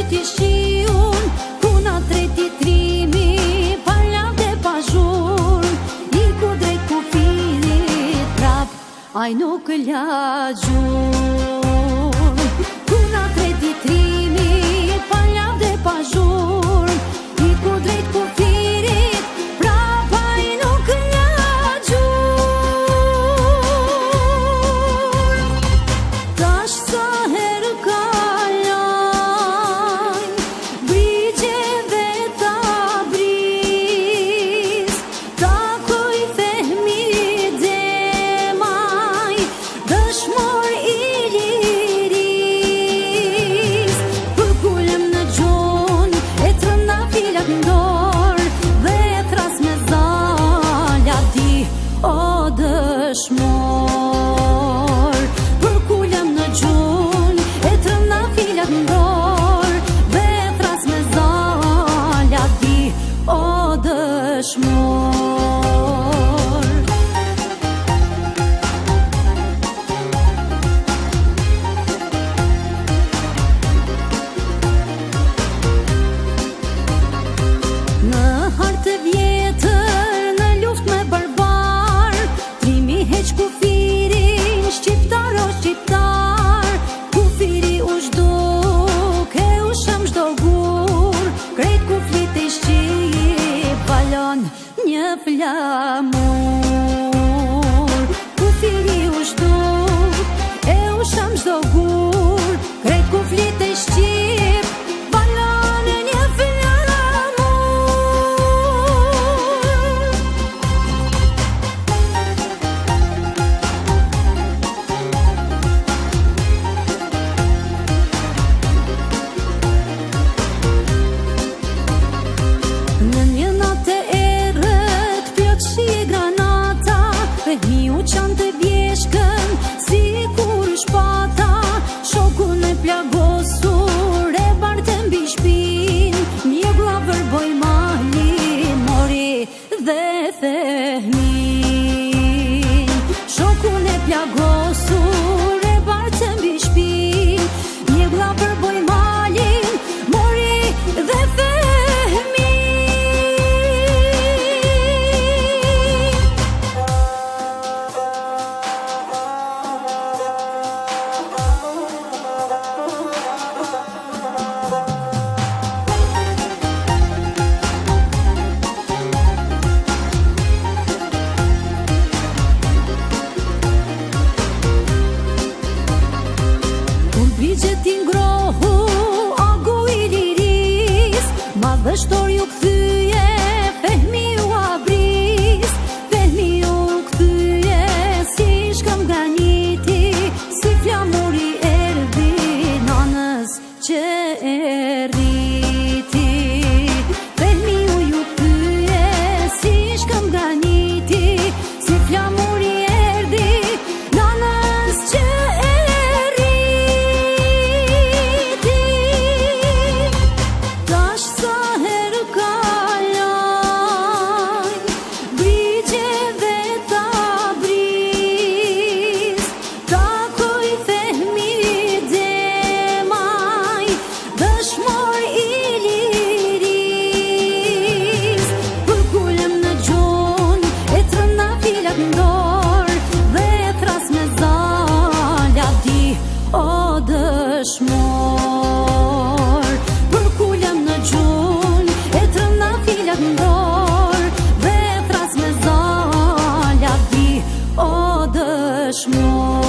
Mbyti shiun, ku na treti trimi, pa lavde pa zhurmë, iku drejt kufirit, prap, ai nuk la gjurmë. Ku na treti trimi, pa lavde pa zhurmë, iku drejt kufirit, prap, ai nuk la gjurmë. Tash sa herë kaloj Brigjeve t'Abris Takoj Fehmi Demaj Dëshmor i liris Përkulem në gjunjë E trëndafilat n'dorë Dhe thras me za Lavdi o dëshmor Përkulem në gjunjë E trëndafilat n'dorë Dhe thras me za Lavdi o dëshmor. Në hartë të vjetër, në luft me barbar, trimi heq kufirin, shqiptar o shqiptar, kufiri u zhduk, e u shemb çdo gur, krejt ku flitej shqip, valon një flamur. Kufiri u zhduk, e u shemb çdo gur, krejt ku flitej shqip, valon një flamur. Në një natë e errët, plot shi e granata, Fehmiu çante bjeshkën, sikur shpata, shokun e plagosur, e barte mbi shpinë, mjegulla vërboi mali, mori dhe Fehmin. Shokun e plagosur, e barte mbi shpinë, mjegulla vërboi malin, mori dhe Fehmin. Kur brigjet i ngrohu, agu i liris, Madhështor ju kthyje, Fehmiu Abris, Fehmiu kthyje, si shkëmb graniti, si flamuri erdhi, nanës që e rriti. Fehmiu ju kthyje, si shkëmb graniti, si flamuri erdhi, nanës që e rriti. Tash sa herë kaloj Brigjeve t'Abris Takoj Fehmi Demaj Dëshmor i liris Përkulem në gjunjë E trëndafilat n'dorë Dhe thras me za Lavdi o dëshmor Përkulem në gjunjë E trëndafilat n'dorë Dhe thras me za Lavdi o dëshmor.